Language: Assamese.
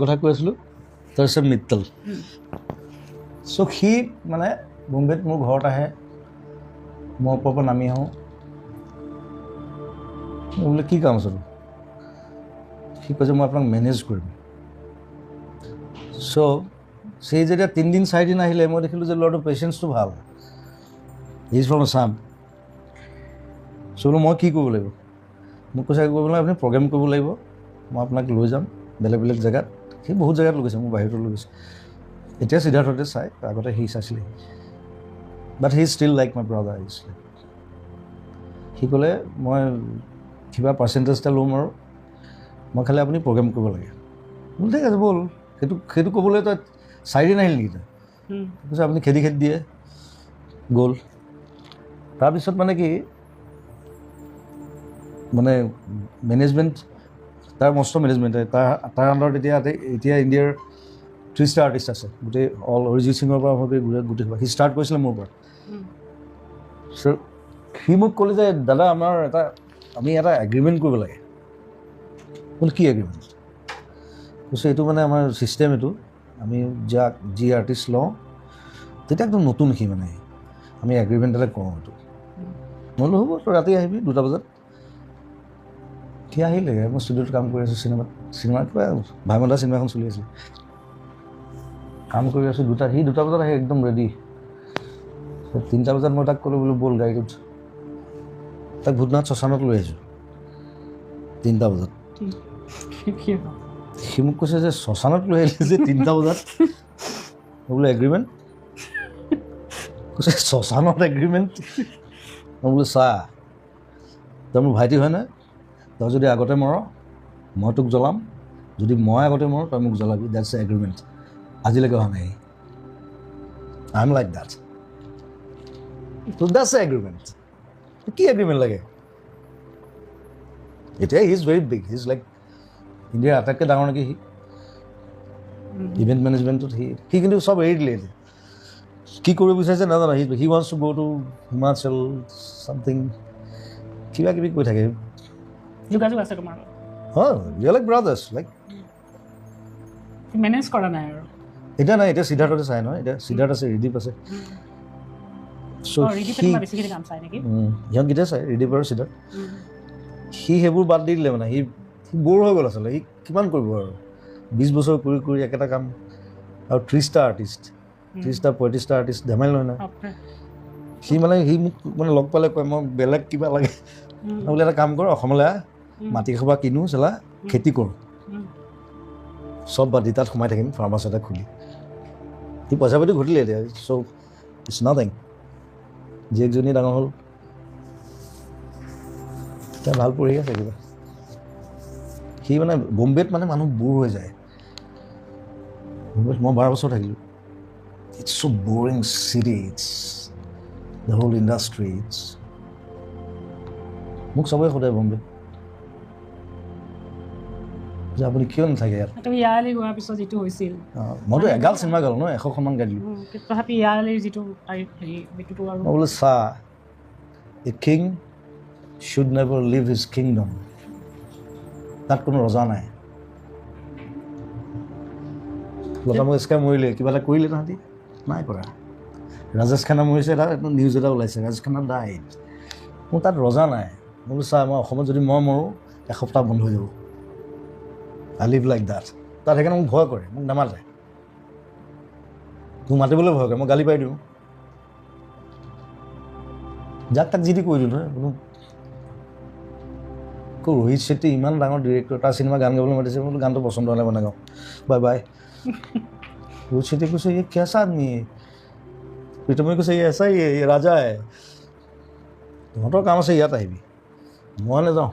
কথা কৈ আছিলোঁ, তাৰপিছত মিত্তল। চ' সি মানে বম্বেত মোৰ ঘৰত আহে, মই ওপৰৰ পৰা নামি আহোঁ। মই বোলে কি কাম আছে তোৰ? সি কৈছে মই আপোনাক মেনেজ কৰিম। চ' সেই যেতিয়া 3 দিন 4 দিন আহিলে, মই দেখিলোঁ যে ল'ৰাটোৰ পেচেঞ্চটো ভাল। Is from Assam. চ' বোলো মই কি কৰিব লাগিব? মোক কৈছে কৰিব লাগিব, আপুনি প্ৰগ্ৰেম কৰিব লাগিব, মই আপোনাক লৈ যাম বেলেগ বেলেগ জেগাত। সি বহুত জেগাত লৈ গৈছে, মোৰ বাহিৰতো লৈ গৈছে। এতিয়া সিদ্ধাৰ্থতে চাই, আগতে সি চাইছিলে। But he still like my brother is. সি ক'লে মই কিবা পাৰ্চেণ্টেজ এটা ল'ম আৰু মই খালি আপুনি প্ৰগ্ৰেম কৰিব লাগে। বোলো ঠিক আছে ব'ল। সেইটো ক'বলৈ তই 4 দিন আহিল নেকি তই? কৈছে আপুনি খেদি খেদি দিয়ে গ'ল। তাৰপিছত মানে কি, মানে মেনেজমেণ্ট, তাৰ মস্ত মেনেজমেণ্ট, তাৰ আণ্ডাৰত এতিয়া ইণ্ডিয়াৰ 30টা আৰ্টিষ্ট আছে গোটেই, অল অৰিজিত সিঙৰ পৰা আৰম্ভ কৰি গোটেই। সি ষ্টাৰ্ট কৰিছিলে মোৰ পৰা। চ' সি মোক ক'লে যে দাদা, আমাৰ এটা আমি এটা এগ্ৰিমেণ্ট কৰিব লাগে। বোলো কি এগ্ৰিমেণ্ট? কৈছে এইটো মানে আমাৰ ছিষ্টেম, এইটো আমি যাক যি আৰ্টিষ্ট লওঁ, তেতিয়া একদম নতুন সি, মানে আমি এগ্ৰিমেণ্ট এটা কৰোঁ এইটো। মই বোলো হ'ব, তই ৰাতি আহিবি 2টা বজাত। সি আহিলে, মই ষ্টুডিঅ'ত কাম কৰি আছোঁ, চিনেমাত, চিনেমা কিবা ভাইমন্দা চিনেমা এখন চলি আছিলে, কাম কৰি আছোঁ 2টা, সি 2টা বজাত আহি একদম ৰেডি। 3টা বজাত মই তাক ক'লোঁ, বোলো ব'ল গাড়ীত উঠ। তাক ভূতনাথ শ্মশানত লৈ আহিছোঁ 3টা বজাত। সি মোক কৈছে যে শ্মশানত লৈ আহিলে যে 3টা বজাত? মই বোলো এগ্ৰিমেণ্ট। কৈছে শ্মশানত এগ্ৰিমেণ্ট? মই বোলো চা, তই মোৰ ভাইটি হয় নহয়? তই যদি আগতে মৰ মই তোক জ্বলাম, যদি মই আগতে মৰোঁ তই মোক জ্বলাবি। That's agreement. আজিলৈকে হোৱা নাই। I am like that. That's agreement. কি এগ্ৰিমেণ্ট লাগে এতিয়া? He is very big, he is like ইণ্ডিয়াৰ আটাইতকৈ ডাঙৰ নেকি সি ইভেণ্ট মেনেজমেণ্টত। সি কিন্তু চব এৰি দিলে। এতিয়া কি কৰিব বিচাৰিছে নাজানো। He wants to go to Himachal, something, কিবা কিবি কৈ থাকে। যোগাযোগ আছে তোমাৰ? হয়, we are like brothers, like. Manage কৰা নাই আৰু? এতিয়া নাই, এতিয়া সিদ্ধাৰ্থতে চাই নহয়। এতিয়া সিদ্ধাৰ্থ আছে, ৰিদীপ আছে। চ' অঁ, ৰিদিপে সি তোমাৰ বেছিখিনি কাম চাই নেকি? সিহঁতকেইটাই চাই, ৰিদীপ আৰু সিদ্ধাৰ্থ। সি সেইবোৰ বাদ দি দিলে, মানে সি ব'ৰ হৈ গ'ল আচলতে। সি কিমান কৰিব আৰু, 20 বছৰ কৰি কৰি একেটা কাম, আৰু 30টা আৰ্টিষ্ট, 30টা 35টা আৰ্টিষ্ট ধেমালি নহয় নহয়। বাপৰে। সি মানে সি মোক মানে লগ পালে কয়, মই বেলেগ কিবা লাগে। মই বোলে এটা কাম কৰ, অসমলৈ আহ, মাটি এসোপা কিনো, চালা খেতি কৰোঁ, চব বাদ দি তাত সোমাই থাকিম ফাৰ্ম হাউচ এটা খুলি। সি পইচা পাতি ঘটিলে এতিয়া, চ' it's nothing. জীয়েকজনী ডাঙৰ হ'ল, এতিয়া ভাল পঢ়ি আছে কিবা। সি মানে বম্বেত মানে মানুহ ব'ৰ হৈ যায়। বম্বেত মই 12 বছৰ থাকিলোঁ। It's so boring city, it's the whole industry, it's মোক চবেই সোধে বম্বে যে আপুনি কিয় নাথাকে ইয়াত? তুমি ইয়ালৈ গোৱাৰ পিছত যিটো হৈছিল। অঁ, মইতো এগাল চিনেমা গালোঁ ন, 100খনমান গাই দিলোঁ। কিন্তু তথাপি ইয়ালৈ যিটো হেৰি সেইটোতো আৰু মই বোলো চা, a king should never leave his kingdom. তাত কোনো ৰজা নাই। লতা মংগেশকাৰ মৰিলে, কিবা এটা কৰিলে তাহাঁতি? নাই কৰা। ৰাজেশ খান্না মৰিছে, এটা নিউজ এটা ওলাইছে, Rajesh Khanna died. মোৰ তাত ৰজা নাই। মই বোলো চা, মই অসমত যদি মই মৰোঁ এসপ্তাহ বন্ধ হৈ যাব। I live like that. তাত সেইকাৰণে মোক ভয় কৰে, মোক নামাতে। মোক মাতিবলৈ ভয় কৰে, মই গালি পাৰি দিওঁ, যাক তাক যি তি কৰি দিওঁ নহয় কোনো। ৰোহিত চেট্টি ইমান ডাঙৰ ডিৰেক্টৰ, তাৰ চিনেমা গান গাবলৈ মাতিছে, মই বোলো গানটো পচন্দ হোৱা নাই, মই নাগাওঁ, বাই বাই। ৰোহিত চেট্টি কৈছে, ये कैसा आदमी है? প্ৰীতমে কৈছে, ये ऐसा ही है, ये राजा है। তহঁতৰ কাম আছে, ইয়াত আহিবি, মই নাযাওঁ।